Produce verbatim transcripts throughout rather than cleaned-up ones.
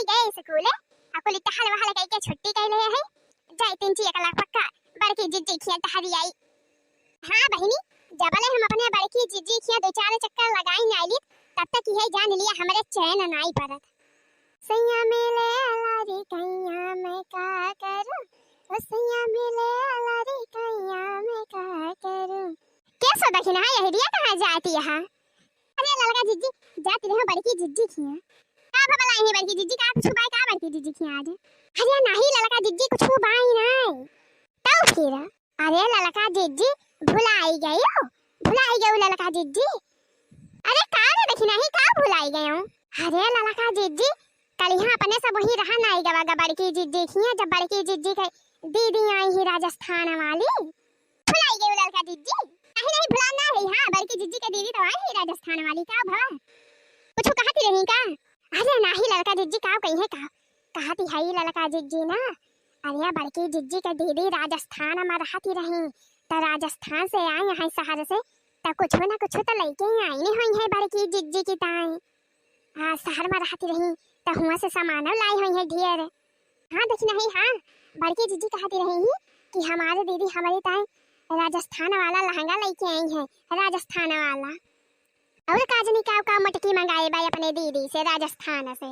गए स्कूल, आ कुल टहल वहल कइके छुट्टी कइ लेहे हैं। जाई तीन ची एक लाख पक्का बड़की जिज्जी खिया टहरी आई। हाँ बहिनी, जबले हम अपने बड़की जिज्जी खिया दो चार चक्कर लगाई नाई ली, तब तक यही जान लिया हमरे चैन नाई परत। सैया मिले आला रे कैया मैं का करूं, ओ सैया मिले आला रे कैया मैं का करूं। कैसो दखिनहा यही दिया कहाँ जाती है? अरे ललका जिज्जी, जाती रहो बड़की जिज्जी खिया। का भला यही बड़की जिज्जी का कुछ बाय का बड़की जिज्जी खिया आज? अरे नाही ललका जिज्जी कुछ बाय नाही। तब फिर? अरे ललका जिज्जी, भुलाई गयो, भुलाई गयो ललका जिज्जी। अरे का रे दखिनही, का भुलाई गयो? अरे ललका जिज्जी, कल यहाँ अपने सब वही रहा नाई गवा गा बड़की जिज्जी खिया, जब बड़की जिज्जी के दीदी आई ही राजस्थान वाली। भुलाई गयो ललका जिज्जी? नहीं नहीं, भुला ना है। हाँ, बड़की जिज्जी के दीदी तो आई ही राजस्थान वाली। का भवा कुछ कहती रही का? अरे नाही ललका जिज्जी, का कही है का? कहती है ललका जिज्जी ना, अरे बड़की जिज्जी के दीदी राजस्थान में रहती रही, तो राजस्थान से आई हैं शहर से, तो कुछ ना कुछ तो लेके आई नहीं हुई है बड़की जिज्जी की ताई। हाँ, शहर में रहती रही, तो हुआ से सामानो लाई हुई है ढेर। हाँ दखिनही, हाँ, बड़की जिज्जी कहती रही ही कि हमारे दीदी हमारी ताई राजस्थान वाला लहंगा लेके आई है, राजस्थान वाला। और का जनी का, का मटकी मंगाए बा अपने दीदी से राजस्थान से।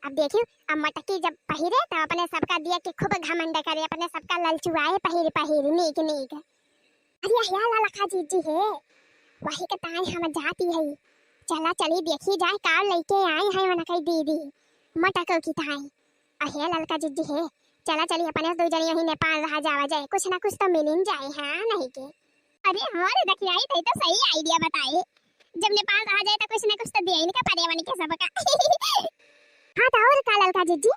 अब देखियो, अब मटकी जब पहिरे तब अपने सबका दिया के खूब घमंड करे, अपने सबका ललचुआए पहिर पहिर नीक नीक। अरे या ललका जिज्जी है, वही के ताई हम जाती है। चला चली देखी जाए का लेके आई है उनके दीदी मटको की ताई। अहे ललका जिज्जी है, चला चली अपने दो जनी यही नेपाल रहा जावा जाए, कुछ ना कुछ तो मिलिन जाए, हाँ नहीं के। अरे हाँ रे दखियाई, तै तो सही idea बताए। जब नेपाल रहा जाए तो कुछ ना कुछ तो दे इनका परे बन के सबका। हाँ तो और का ललका जिज्जी,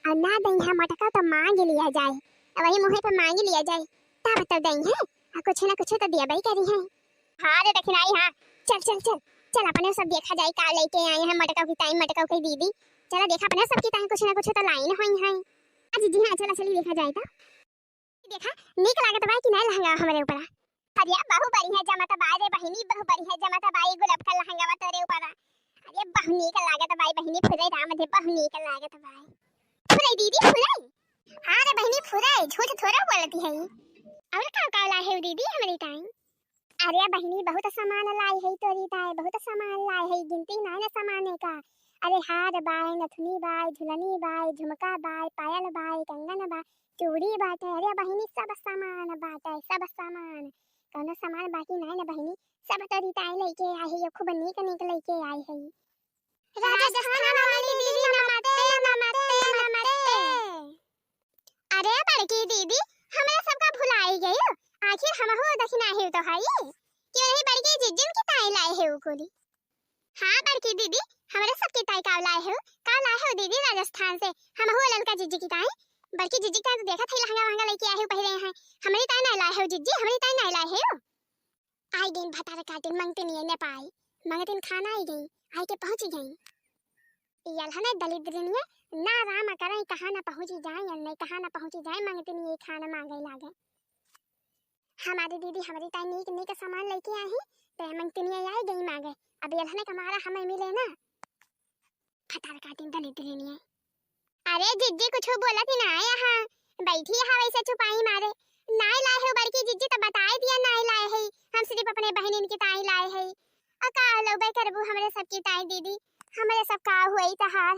और ना दई है मटका तो मांग लिया जाए, वही मुँहे पे मांग लिया जाए, तब तो दई है, और कुछ ना कुछ तो दिया भाई करी है। हाँ रे दखिनाई, हाँ, चल चल चल चल, अपने सब देखा जाए का लेके आई हैं मटका की ताई, मटका की दीदी। चला देखा अपने सबकी ताई कुछ ना कुछ तो लाइन हुई है। हाँ जिज्जी, हाँ चला चली देखा जाए तो। देखा, नीक लागत बा कि नाय लहंगा हमरे ऊपर? अरे, बहु बढ़िया जमत बा रे बहिनी, बहु बढ़िया जमत बा ई गुलाब का लहंगा तोरे ऊपर। अरे, बहु नीक लागत बा बहिनी, फुरे राम दे, बहु नीक लागत बा। फुरे दीदी, फुरे। हाँ रे बहिनी, फुरे, झूठ थोड़ा बोलती है। और का का लाए है दीदी हमरे ताई? अरे बहिनी, बहुत सामान लाए है तोरी ताई, बहुत सामान लाए है, गिनती नाय ना सामाने का। अरे हार बाय, नथुनी बाय, झुलनी बाय, झुमका बाय, पायल बाय, कंगन बाय, चूड़ी बाटे। अरे बहिनी, सब सामान बाटे, सब सामान, कौनो सामान बाकी नाय ना बहिनी, सब तोरी ताई लेके आई है, खूब नीक नीक लेके आई है। राजस्थान वाली दीदी नमस्ते, नमस्ते, नमस्ते। अरे बड़की दीदी, हमरा सबका भुलाई गयो। आखिर हमहू दखिनाही तो हई कि वही बड़की जिज्जिन की ताई लाए है उ कुली। हाँ बड़की दीदी, हमरे सबकी ताई का लाए है, का लाए है दीदी राजस्थान से? हमहू ललका जिज्जी की ताई, बड़की जिज्जी की ताई तो देखत है लहंगा वहंगा लेके आए है, पहिरे हैं। हमरी ताई नाय लाए है जिज्जी, हमरी ताई नाय लाए है। आई गई भतार काटिन मंगतिनिया नेपाई, मंगतिन खाना आई गई, आई के पहुँची गई। ई अलहने दलिद्रिनिया ना राम करे, कहाँ ना पहुँची जाए, या नहीं कहाँ ना पहुँची जाए, मंगतिनिया खाना मांगे लागे। हमारी दीदी हमरी ताई नीक नीक सामान लेके आई, ते मंगतिनिया आई गई मांगे। अब ई अलहने का मारा हमें मिले ना। भतार काटिन दलिद्रिनिया। अरे जिज्जी, कुछ बोलत ही ना है यहाँ, बैठी है वैसे चुपाई मारे। नाय लाए है बड़की जिज्जी, तो बताए दिया नाय लाए है, हम सिर्फ अपने बहनिन की ताई लाए है। और का लौबे करबू हमरे सबकी ताई दीदी, हमरे सब का हुई तहार,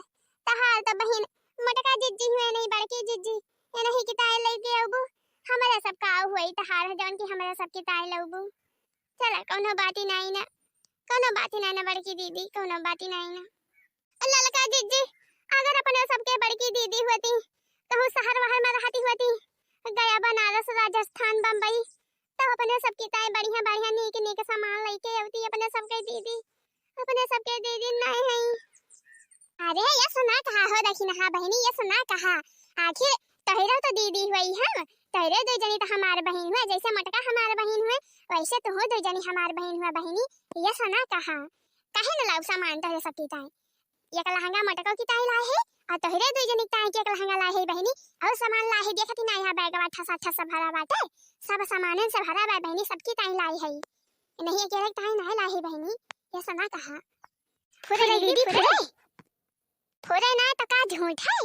तहार तो बहिन मोटका जिज्जी हुए नहीं बड़की जिज्जी, ये नहीं की ताई लेके अबू, हमरे सब का हुई तहार जौन की हमरे सबकी ताई लौबू। चला कौनो बात ही नाई ना, कौनो बात ही नाई ना बड़की दीदी, कौनो बात ही नाई ना। ललका जिज्जी, अगर अपने सबके बड़की दीदी होती, कहूँ शहर वहर में रहती होती, गया बनारस राजस्थान बम्बई, तो अपने सबकी ताई बढ़िया बढ़िया नीक नीक सामान लेके अवती अपने सबके दीदी, अपने सबके दीदी नहीं है। अरे ये सुना कहा हो दखिनहा बहिनी, ये सुना कहा, आखिर तोहरो तो दीदी हुई हम, तोहरे दो जनी तो हमार बहिन हुए, जैसे मटका हमार बहिन हुए वैसे तुहू दो जनी हमार बहिन हुआ बहिनी, ये सुना कहा। काहे न लाऊ सामान तोहरे सबकी ताई? एक लहंगा मटको की ताई लाए है, और तोहरे दुई जनी की ताई के एक लहंगा लाए है बहिनी, और सामान लाए है, देखत ही ना यहाँ बैगवा ठसा ठसा भरा बाटे, सब सामानन से भरा बा बहिनी, सबकी ताई लाए है, नहीं अकेले ताई ना लाए है बहिनी, ये सुना कहा। फुरे दीदी, फुरे। फुरे ना तो का झूठ है?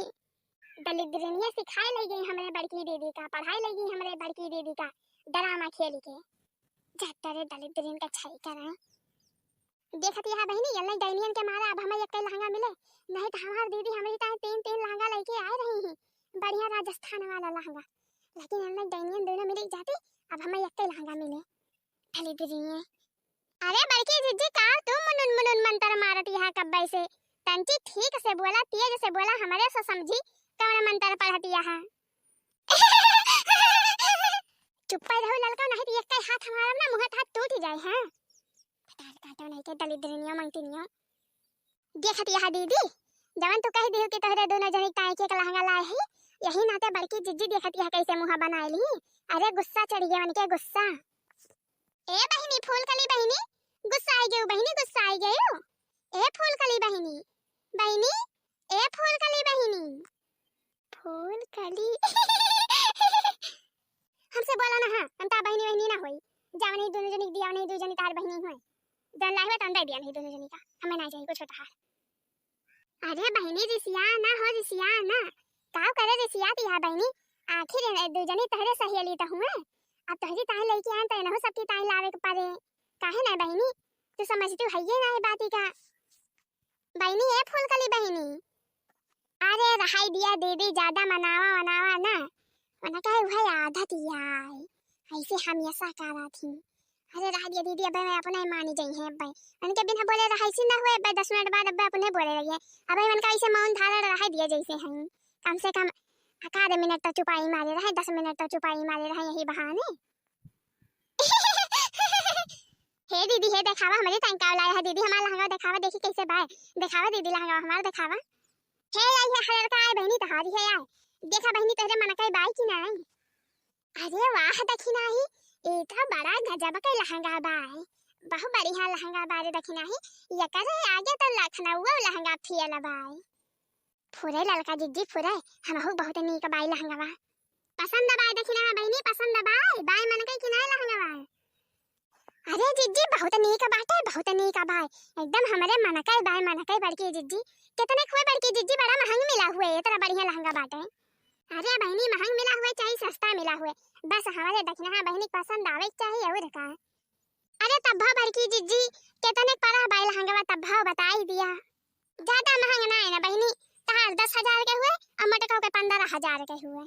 दलिद्रिनिया सिखाए लइ गई हमरे बड़की दीदी का, पढ़ाए लइ गई हमरे बड़की दीदी का ड्रामा खेल के। जाता रे दलिद्रिन का छई करा। देखत यहाँ बहिनी, यल्लाई डाइनियन के मारा अब हमें एक्कै लहंगा मिले, नहीं तो हमार दीदी हमरी ताई तीन तीन लहंगा लइके आए रही ही, बढ़िया राजस्थान वाला लहंगा। लेकिन यल्लाई डाइनियन दोनों मिली जाती, अब हमें एक्कै लहंगा मिले। दलिद्रिनिया, अरे बड़की जिज्जी, का तू मुनुन मुनुन मंतर मारत यहाँ कब्बै से? तंची ठीक से बोला, तेज से बोला, हमरे से समझी कौन मंतर पढ़त यहाँ। चुप्पै रहो ललका, नहीं तो एक्कै हाथ हमारा ना मुँह हाथ टूट जाए, हाँ? भतार काटो नहीं के दलिद्रिनिया मंगतिनिया। देखत यहाँ दीदी, जवन तू कह दिहु कि तोहरे दोनों जनी ताई के एक लहंगा लाए है, यही नाते बड़की जिज्जी देखत यहाँ कैसे मुँह बनाए ली। अरे गुस्सा चढ़ गया उनके, गुस्सा। ए बहिनी, फूलकली बहिनी, गुस्सा आई गयो बहिनी, गुस्सा आई गयो। ए फूलकली बहिनी, बहिनी, ए फूलकली बहिनी, फूलकली। हमसे बोला ना, हाँ, हम ता बहिनी वहिनी ना होई। जावनी दोनों जनी दिया नहीं, दो जनी तार बहिनी हुए। जन लाए हुए तन दे दिया नहीं दोनों जनी का, हमें ना चाहिए कुछ होता है। अरे बहिनी, रिसिया ना हो, रिसिया ना। काव करे रिसियात यहाँ बहिनी? आखिर ए दू जनी तोहरे सहेली तो हुए। अब तोहरी ताई लइके आए तो इनहु सबकी ताई लावे के पड़े। काहे ना बहिनी? तू समझती है ये ना ये बाती का। बहिनी, ए फूलकली बहिनी। अरे रहाई दिया दीदी, ज्यादा मनावा वनावा ना। उन्हें कहे वह आदत ही आए। ऐसे हमेशा करा थी। अरे रह दिया दीदी, अबे मैं अपने मानी जाई है अब्बे। उनके बिना बोले रहाई सी ना हुए, अब्बे दस मिनट बाद अब्बे अपने बोले लगे। अबे उनका ऐसे मौन धारण रह दिया जैसे हैं। कम से कम आध मिनट तो चुपाई मारे रहे, दस मिनट तो चुपाई मारे रहे यही बहाने। हे दीदी, हे देखावा, हमरे ताई का लाया है दीदी, हमार लहंगा देखावा, देखी कैसे बाय। देखावा दीदी, लहंगा हमार देखावा। हे लाई है हरियर का आए बहिनी, तहारी है आए। देखा बहिनी, तोहरे मन का बाय कि नहीं? अरे वाह दखिनाही, ई तो बड़ा गजब के लहंगा बाय, बहुत बढ़िया लहंगा बाय रे दखिनाही। एकरे आगे तो लखनऊ लहंगा फेल बाय। फुरे ललका जिज्जी फुरे, हमहू बहुत नीक बाय लहंगवा। पसंद बाय दखिनाहा बहिनी, पसंद बाय, बाय मन के कि नाय लहंगवा? अरे जिज्जी बहुत नीक बाटे, बहुत नीक बाय, एकदम हमरे मन के बाय, मन के बड़की जिज्जी। कितने हुए बड़की जिज्जी, बड़ा महंग मिला हुए, इतना बढ़िया लहंगा बाटे। अरे बहिनी, महंग मिला हुए चाहे सस्ता मिला हुए, बस हमरे दखिनाहा बहिनी के पसंद आवे के चाही और का। अरे तब्बा बड़की जिज्जी, केतने के पड़ा बाय लहंगवा तब्बा बताई दिया। ज्यादा महंग ना है ना बहिनी, तहार दस हजार के हुए और मोटका के पन्द्रह हजार के हुए,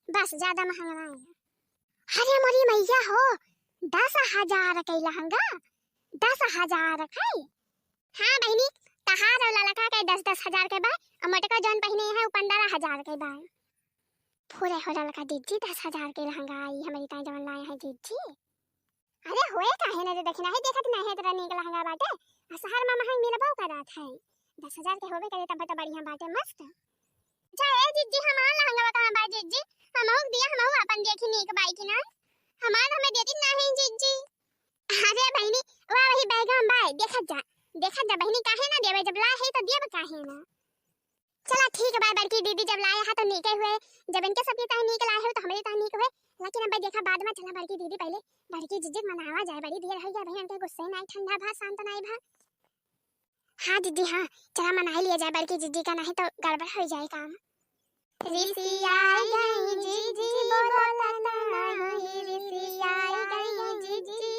बस ज्यादा महंग ना है। अरे मोरी मैया हो, दस हजार के लहंगा, दस हजार के? हाँ बहिनी, तहार और ललका के दस दस हजार के बा और मोटका जौन पहिने है वो पन्द्रह हजार के बा। फुरे हो ललका जिज्जी, दस हजार के लहंगा आई हमरी ताई जौन लाए हैं जिज्जी। अरे होए काहे ना रे दखिनाही, देखत नहीं है तेरा नीक लहंगा बाटे, आ शहर में महंग मिलबो करत है। दस हजार के होबे करे तब तो बढ़िया बाटे, मस्त। जा ए जिज्जी, हमार लहंगा कहाँ बा जिज्जी? हमहू दिया, हमहू अपन देखी नीक बाई कि ना। हमार हमें देती नहीं जिज्जी। अरे बहिनी, वाह वही बैगम बाय, देखत जा, देखत जा बहिनी, काहे ना देवे, जब लाए है तो देब काहे ना। चला ठीक बा बड़की दीदी, जब लाए हा तो नीके हुए, जब इनके सबके ताई नीक लाए हो तो हमरे ताई नीक हुए। लेकिन अब देखा बाद में, चला बड़की दीदी पहले बड़की जिज्जी के मनावा जाए, बड़ी देर हो गया बहिन, इनके गुस्से नहीं ठंडा भा, शांत नहीं भा। हाँ दीदी हाँ, चला मनाई लिया जाए बड़की जिज्जी का, नहीं तो गड़बड़ हो जाए काम। रिसियाई गई जिज्जी बोलत नहीं, रिसियाई गई जिज्जी।